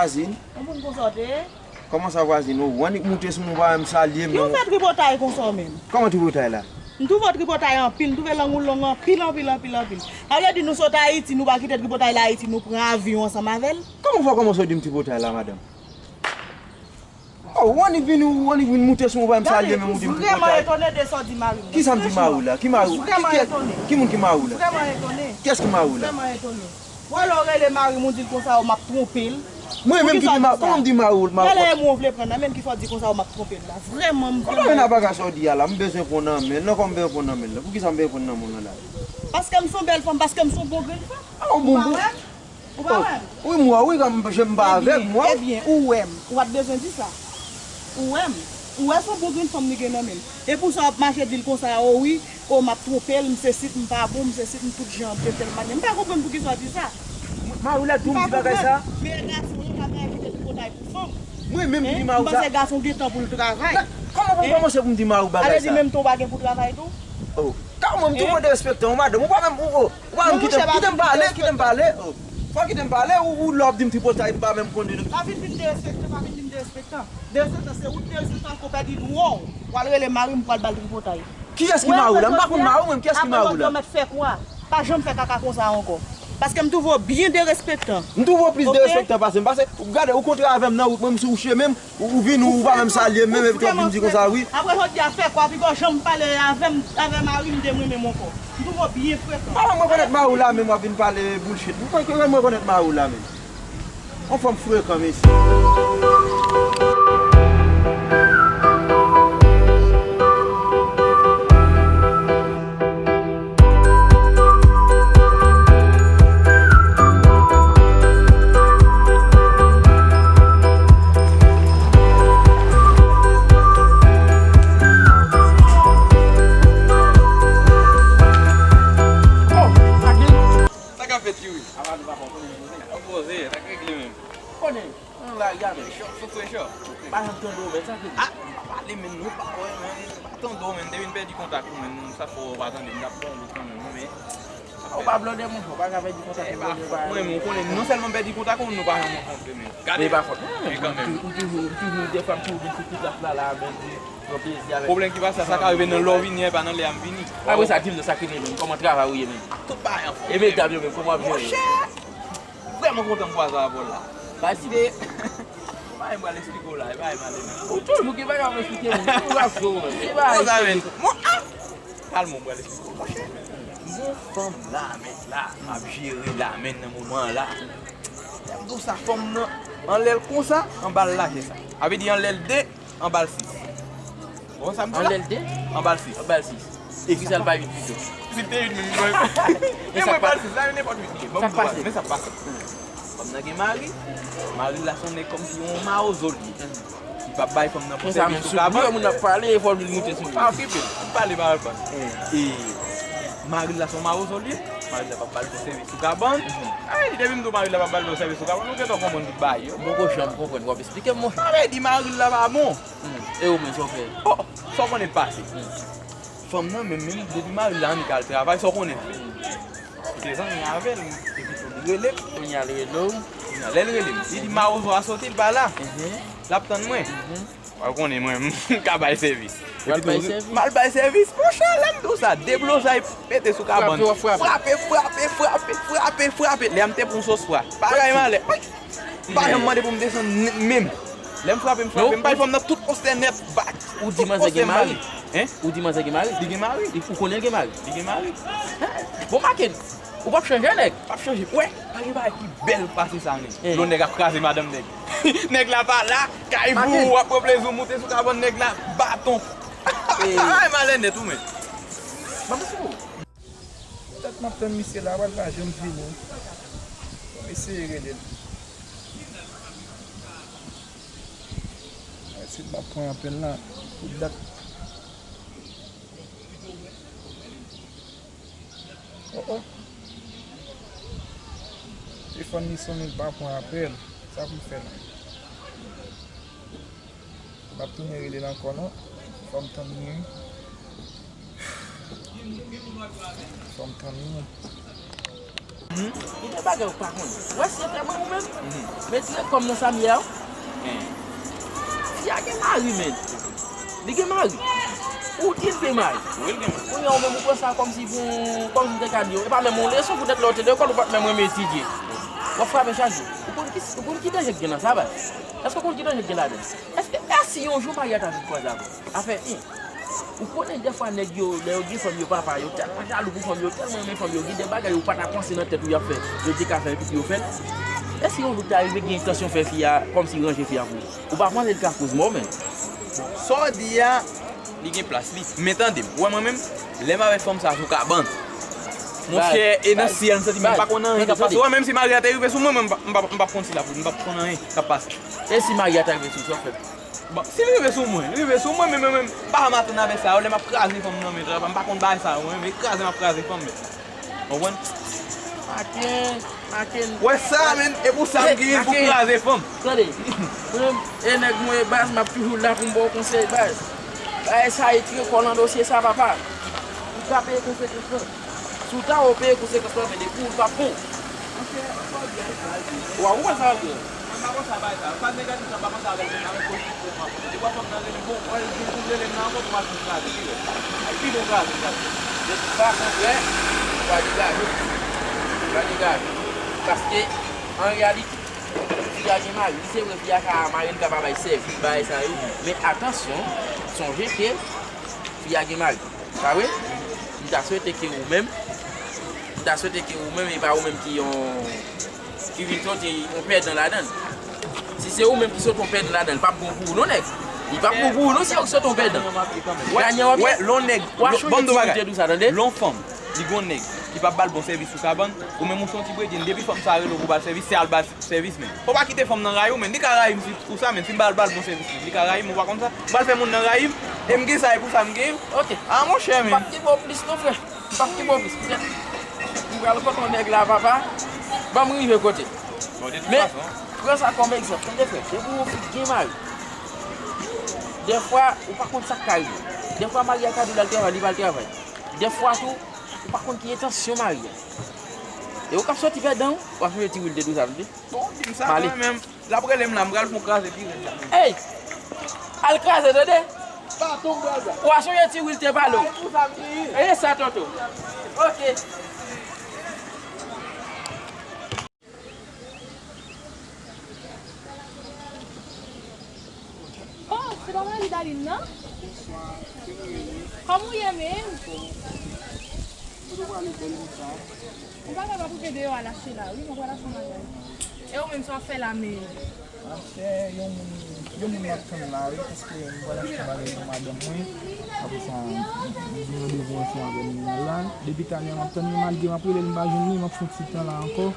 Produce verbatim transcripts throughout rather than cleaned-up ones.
Vwazin? Yon moun konsa w te ye? Kòman sa vwazin? Ou annik moute sou mwen, ou pa menm salye m, non. Ki w fè tripotay konsa w menm? Kòman tripotay la? M twouve w tripotay anpil, m twouve lang ou long anpil, anpil, anpil, anpil. Sa vle di nou sot Ayiti, nou pa kite tripotay la Ayiti, nou pran avyon ansanm avè l? Kòman w fè kòmanse w di m tripotay la, madanm? Oh, ou annik vin, ou annik vin moute sou mwen, ou pa menm salye m, ou di m tripotay. Vrèman etone de sa w di mari m. Kisa m di mari w la? Ki mari w? Vrèman etone. Ki moun ki mari w la? Vrèman etone. Kiyès ki mari w la? Vrèman etone. Wè lè w rele mari m, ou di l konsa, w m ap twonpe l. Mwen menm ki di mari, kòman m di mari w, mari w? Gade e mo w vle pran nan men l, ki fè w di konsa, w m ap twonpe l la. Vrèman, m vrèman. Kòman men nan bagay sa w di a la? M bezwen pran nan men l. Non, kòman m bezwen pran nan men l la? Poukisa m bezwen pran nan men l la? Paske m se yon bèl fanm, paske m se yon bon grenn fanm. Ah, yon bon, bon. Ou pa wè m? Ou pa wè m? Wi, m wè w, wi, kòm je m pa avèg, m wè w. Ebyen, ou wè m. Ou pa t bezwen di sa. Ou wè m. Ou wè se yon bon grenn fanm li gen nan men l. E pou sa w ap mache di l konsa, o wi, o m ap twonpe l, m sesit, m pa bon, m sesit, m tout jan, de tèl manyè. M pa konprann poukisa w di sa. Mari w la di w m di bagay sa? Meyè gason yo pa ka kite tripotay pou fanm. Mwen menm ki di mari w sa? M panse gason gen tan pou l travay. Kòman pou m kòmanse pou m di mari w bagay sa? Ale di menm tou w pa gen pou travay tou? Oh. Kòman m tou mwen derespektan w, madanm? Ou pa menm, ou, ou, ou pa menm kite m, kite m pale, kite m pale. Oh. Fò w kite m pale, ou, ou lè w ap di m tripotay, m pa menm konnen. Pa vin di m derespektan, pa vin di m derespektan. Derespektan, se ou derespektan, fò w pèdi dwa w. W al rele mari m, pou w al ba l tripotay. Kiyès ki mari w la? M pa konn mari w, mwen, kiyès ki mari w la? Apre jodi a, w mèt fè kwa. Pa janm fè kaka konsa ankò. Paske m twouve w byen derespektan. M twouve w plis derespektan pase m. Paske, gade, ou kontre avè m nan wout, mwen, m sou chemen m, ou, ou vin, ou pa menm salye m, menm, epi w ap vin di konsa, wi. Apre jodi a, fè kwa, piga w janm pale avè m, avè mari m de mwen menm ankò. M twouve w byen frekan. Kòman m rekonèt mari w la menm, w ap vin pale bullshit? Mwen kwè mwen rekonèt mari w la menm. Yon fanm frekan, mesye. Sa k ap fèt, Youri? Apa nou pa konn konnen nou poze. Poze, sa k regle menm? Konnen. An la, gade. Chòk, sou fre chòk. Pa janm tande w, men sa ki di. Ah, pa pale menm, nou pa wè, men. Pa tande w, men. M te vin pèdi kontak ou, men. Sa fè w pa tande m. M t ap tande w kanmenm, men. Ou pa blòdè, monchè, ou pa ka pèdi kontak ou, blòdè, pa. Mwen, men, ou konnen, non sèlman m pèdi kontak ou, nou pa janm rankontre, men. Gade. Men pa fòt mwen, men. Ou toujou, ou toujou, dèfwa m toujou vin sou ti plas la, la, men. Pran plezi avèk. Pwoblèm ki pase, sa ka rive nan lè w vini, e pa nan lè a m vini. Apre sa, di m non, sa ki rele menm, kòman travay ou ye menm? Tout bagay anfòm. E medam yo menm, kòman w ap jere? Monchè, vrèman kontan m kwaze avè w la. Pase. Ou pa menm pral esplike w la, e pa e male menm. Ou toujou gen bagay pou esplike moun, ou ap jwe w menm. E pa esplike. Mon, ah! Kalme w, m pral esplike w. Monchè, m gon fanm la, men la, m ap jere la, men nan moman an la. Lè m di w sa, fanm nan, anlè l konsa, anba l lajè sa. Sa vle di anlè l de, anba l sis. Bon, sa m di la? Anlè l de? Anba l sis. Anba l sis. E kisa l pa uit pito? Si l te uit menm, men mwen pa l sis la, nenpòt uit li ye. Bon, men sa k pase. Fanm nan gen mari. Mari l la se yon nèg kòmsi yon mawozo li ye. Li p ap bay fanm nan pou sèvi sou kabann. Konsa menm, si moun ap pale, fò l vin moute sou li. Pa okipe l. Ap pale pa reponn. E mari l la se yon mawozo li ye. Mari l la p ap ba l pou sèvi sou kabann. Sa vle di depi m di w mari l la p ap ba l pou sèvi sou kabann, ou gentan konprann tout bagay yo. M poko janm konprann, w ap esplike m, monchè. Sa vle di mari l la pa bon. Hmm. E ou menm, sa w fè? Oh, sa w konnen pase. Hmm. Fanm nan menm, menm, depi mari l la annik al travay, sa w konnen l fè? Li te zanmi avè l, epi tou li rele m. Kounye a l rele w. Kounye a, lè l rele m, li di mawozo a soti, l pa la. Mhm. L ap tann mwen. Mhm. Ou konnen mwen, m ka bay sèvis. Epi tou, m al bay sèvis. Monchè, lè m di w sa, deblozay pete sou kabann. Frape, w ap frape. Frape, frape, frape, frape, frape. Lè a m te pran sos fwa. Bagay malè. M pa janm mande pou m desann n-, menm. Lè m frape, m frape, m bay fanm nan tout postè nèt, bak. Ou di manzè gen mari? Hein? Ou di manzè gen mari? Li gen mari. Ou konnen l gen mari? Li gen mari. Bon, make l. Ou p ap chanje, nèg? P ap chanje. Wè, pa gen bagay ki bèl pase sa, nèg. Lè yon nèg ap kraze madanm nèg. Nèg la pa la, kay pou ou, w ap pran plezi w moute sou kabann nèg la, baton. Ay, malè nèt ou menm. Ban m sou ou. Tèt m ap tann misye la, pral pa janm vini. Fò m eseye rele l. Ay, si l pa pran apèl la, pou dat. Oh, oh. Telefòn li sonnen, l pa pran apèl. Sa pou m fè la? M ap tounen rele l ankò non. Fò m tann li wi. Fò m tann li wi. Gen de bagay ou pa konnen. Ou wè si se te mwen ou menm, met rekò m nan sa m ye a wi. Fi a gen mari, men. Li gen mari. Ou di l gen mari. Wi, l gen mari. Kounye a ou menm ou pran sa kòmsi pou, kòmsi m te ka di w. E pa menm yon leson poutèt lè w te lekòl ou pa t menm renmen etidye. W ap frape chak jou. Ou konn ki, ou konn ki danje k gen nan sa, baz? Èske w konn ki danje k gen ladan l? Èske, èske yon jou Maria ta vin kwaze avè w? Afè en. Ou konnen dèfwa nèg yo, lè yo gen fanm yo papa, yo tèlman jalou pou fanm yo, tèlman renmen fanm yo, gen de bagay yo pa ta panse nan tèt yo y ap fè, yo te ka fè l epi pou yo fè l. Èske yon jou ta rive gen entansyon fè fi a, kòmsi ranje fi a pou ou? Ou pa panse l ka koz mò, men? Sa w di a, li gen plas li. Men tande m, ou wè mwen menm, lè m avèk fanm sa sou kabann. Monchè, e nan syèl m santi m pa konn anyen k ap pase. Ou wè, menm si Maria te rive sou mwen, mwen m p ap, m p ap, m p ap konn si l ap, m p ap konn anyen k ap pase. E si Maria ta rive sou ou, sa w fè? Bon, si l rive sou mwen, li rive sou mwen, men mwen menm, m pa janm atann avèk sa yo, lè m ap kraze fanm nan, men, m pa konn bagay sa yo, mwen, men kraze m ap kraze fanm, men. Konprann? Maten, maten. Wè sa, men, e pou sa m gen pou kraze fanm. Tande, mwen, e nèg mwen, baz, m ap toujou la pou m ba w konsèy, baz. Bagay sa e tire kò nan dosye sa, papa. Ou ka peye konsekans lan. Si w ta wè w peye konsekans lan, men depi w pa bon. Wa, ou wè sa w ap di. Mwen pa konn sa bay sa. Sa negatif la, m pa panse avè l menm, avèk pozitif la, m ap panse. Depi w ap fè m nan rele m, bon, mwen di pou rele m nan ankò pou m al fè kraze, pi rèd. Ay, pi bon kraze, kraze. De tout fason, frè, ou pa degaje. Ou pa degaje. Paske, an reyalite, fi a gen mari. Wi, se vre, fi a ka mare, li ka pa bay sèvis, bagay sa yo. Men atansyon, sonje ke fi a gen mari. Pa vre? M ta swete ke ou menm, m ta swete ke ou menm, e pa ou menm ki yon, ki vin soti yon pèdan ladan l. Si se ou menm ki soti yon pèdan ladan l, li p ap bon pou ou non, nèg. Li p ap bon pou ou non, se ou ki soti yon pèdan. Wè, wè, lè yon nèg, w a chonje ti moun te di w sa, tande? Lè yon fanm, li gon nèg, li p ap ba l bon sèvis sou kabann, ou menm ou se yon ti bredyen, depi fanm sa rele w pou ba l sèvis, se al ba l sèvis, men. Fò w pa kite fanm nan rayi w, men. Li ka rayi m si, pou sa, men. Si m ba l, ba l bon sèvis, men. Li ka rayi m, ou pa konn sa. M pral fè moun nan rayi m, e m gen sa, e pou sa m gen. Ok. A, monchè, men. M p ap kenbe w plis non, frè. M p ap kenbe w plis. Poutèt m pral kontre yon nèg la, papa. Ban m rive kote. Bon, de tout fason. Men, pran sa kòm egzanp. Tande, frè. Depi yon fi gen mari, dèfwa, ou pa konn sa k ka rive. Dèfwa, mari a ka di w l al travay, li pa al travay. Dèfwa tou, ou pa konn ki entansyon mari a. E ou k ap soti pèdan, w ap chonje ti wi l te di w sa, tande? Bon, di m sa, mwen menm. L ap rele m la, m pral fè yon kraze pi rèd la. Ey! Al kraze, tande? Baton m pral ba. W a sonje ti wi l te pale w. Ay, pou sa m di. E sa, tonton. Ok. Oh, se pa mari Daline nan? Bonswa, se mwen menm. Kòman w ye menm? Kote w prale bèl konsa? Ou pa kapab rive deyò al achte la, wi, mwen pral achte yon bagay. E ou menm, sa w ap fè la menm? Monchè, yon moun, yon moun m ap tann la, wi, paske mwen pral achte yon bagay pou madanm mwen. Apre sa, m, m gen randevou ansanm avè l la. Depi talè a, m ap tann li, malgre m ap rele l, m pa jwenn li, m ap fè yon ti tan la ankò.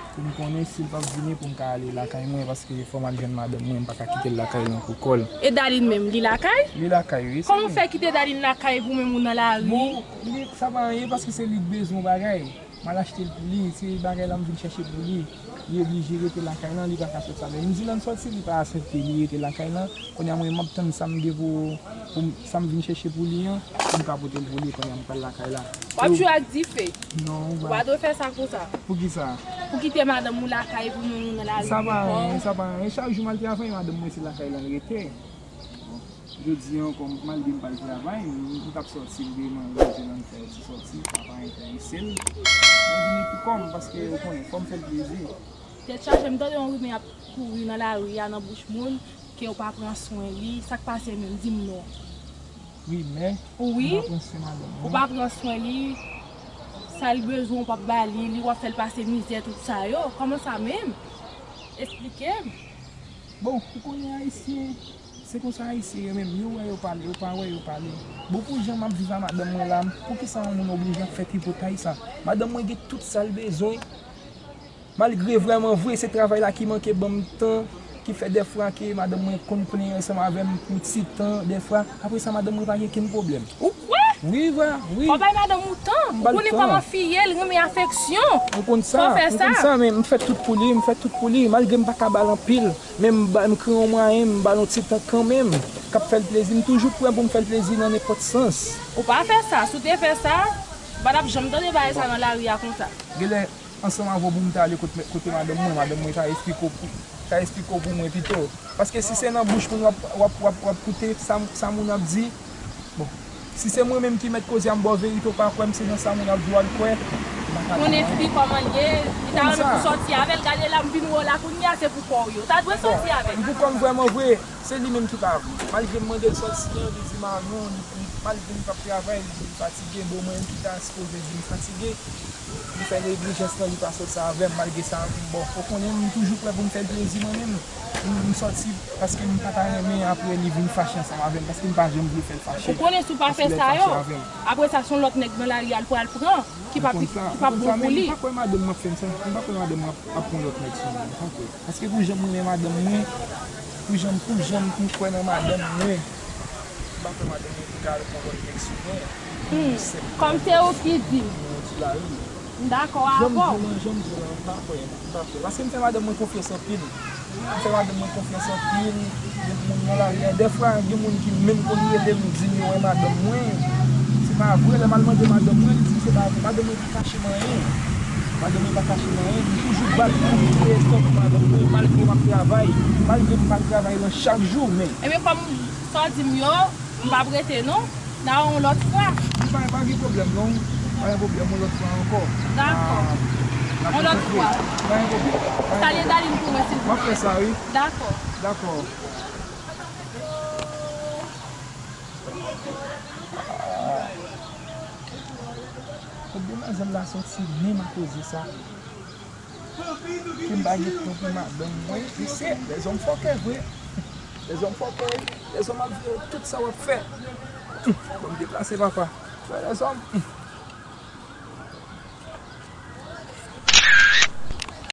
Pou m konnen si l p ap vini pou m ka ale lakay mwen, paske fò m al jwenn madanm mwen, m pa ka kite l lakay lan pou kò l. E Daline menm, li lakay? Li lakay, wi. Kòman w fè kite Daline lakay pou menm ou nan lari? Bon, li, sa pa anyen, paske se li k bezwen yon bagay. M al achte l pou li, se bagay la m vin chèche pou li. Li oblije rete lakay lan, li pa ka sòti avè m. M di l ann sòti, li pa aksepte, li rete lakay lan. Kounye a mwen, m ap tann sa m gen pou, pou m, sa m vin chèche pou li an, pou m ka pote l pou li, kounye a m pral lakay la. W ap jwe ak dife. Non, ou pa dwe fè sa konsa. Poukisa? Pou kite madanm ou lakay pou moun nan lari. Sa pa anyen, sa pa anyen. Chak jou m al travay, madanm mwen se lakay lan l rete. Jodi an, kòm malgre m pa al travay, m, m t ap sòti, m te manje, m fè ti sòti, sa pa enterese l. Mwen vini pou kò m, paske ou konnen, fò m fè l plezi. Tèt chaje, m tande yon rimè ap kouri nan lari a, nan bouch moun, ke w pa pran swen li. Sa k pase menm? Di m non. Rimè? Wi. Ou pa pran swen madanm mwen? Ou pa pran swen li, sa l bezwen, ou p ap ba li, li w ap fè l pase mizè, tout sa yo. Kòman sa menm? Esplike m. Bon, ou konnen Ayisyen, se konsa Ayisyen yo menm, yo wè yo pale, yo pa wè yo pale. Bon, pou jan m ap viv a madanm mwen la, poukisa yon moun oblije ap fè tripotay sa? Madanm mwen gen tout sa l bezwen. Malgre vrèman vre, se travay la ki manke ban m tan, ki fè dèfwa ke madanm mwen konn plenyen ansanm avè m pou ti tan, dèfwa. Apre sa, madanm mwen pa gen kenn pwoblèm. Ou kwè? Wi, vre, wi. Fò bay madanm ou tan. Ou konnen kòman fi ye, l renmen afeksyon. Ou konn sa, ou konn sa, men m fè tout pou li, m fè tout pou li. Malgre m pa ka ba l anpil, men m ba, m kreye yon mwayen, m ba l yon ti tan kanmenm. K ap fè l plezi, m toujou prè pou m fè l plezi nan nenpòt sans. Ou pa fè sa, si w te fè sa, m pa t ap janm tande bagay sa nan lari a konsa. Genlè, ansanm avè w pou m ta ale kote, kote madanm mwen, madanm mwen ta eksplike w pou, ta eksplike w pou mwen pito. Paske si se nan bouch moun w ap, w ap, w ap, w ap koute sa, sa moun ap di, bon, si se mwen menm ki mèt koze a, m ba w verite, w pa kwè m, se nan sa moun ap di w al kwè. Konnen fi kòman l ye, li ta renmen pou sòti avè l, gade la m vin wè w la kounye a, se pou kò w yo. Ou ta dwe sòti avè l. M pou kò m vrèman vre, se li menm ki pa vle. Malgre m mande l sòti an, li di m a non, li, li, malgre li p ap travay, li di m fatige, bon, mwen menm ki ta sipoze di m fatige, li fè neglijans lan, li pa sòti avè m, malgre sa, bon, ou konnen m toujou prè pou m fè l plezi mwen menm. M, m sòti paske m pa ta renmen apre li vin fache ansanm avè m, paske m pa janm vle fè l fache. Ou konnen si w pa fè sa yo, apre sa, se yon lòt nèg nan lari a l pral pran, ki p ap, ki p ap bon pou li. M pa kwè madanm mwen ap fè m sa. M pa kwè madanm mwen ap, ap pran lòt nèg sou mwen. M pa kwè. Paske pou jan m renmen madanm mwen, pou jan, pou jan m kwè nan madanm mwen, m pa kwè madanm mwen te ka al pran lòt nèg sou mwen. Hmm. Kòm se ou ki di m. Nan yon ti lari. M dakò avè w. Jan m di w lan, jan m di w lan, m pa kwè, m pa kwè. Paske m fè madanm mwen konfyans anpil. M fè madanm mwen konfyans anpil. Gen moun nan lari a, dèfwa, gen moun ki menm konn rele m, di m yo wè madanm mwen. Se pa vre, lè m al mande madanm mwen, li di m se pa vre. Madanm mwen pa kache m anyen. Madanm mwen pa kache m anyen. M toujou bat pou m kreye tan pou madanm mwen, malgre m ap travay, malgre m pa travay lan chak jou, men. Ebyen, kòm sa w di m yo, m p ap rete non. N a wè yon lòt fwa. Pa, pa gen pwoblèm non. Pa gen pwoblèm, yon lòt fwa ankò. Dakò. Yon lòt fwa. Pa gen pwoblèm. Salye Darline pou mwen, silvouplè. M ap fè sa, wi. Dakò. Dakò. Kot demwazèl la soti menm akoz de sa? Ke m pa gen tan pou madanm mwen, mesye, lèzòm fòkè vre. Lèzòm fòkè, lèzòm ap veye tout sa w ap fè. Ban m deplase, papa. Wè, lèzòm.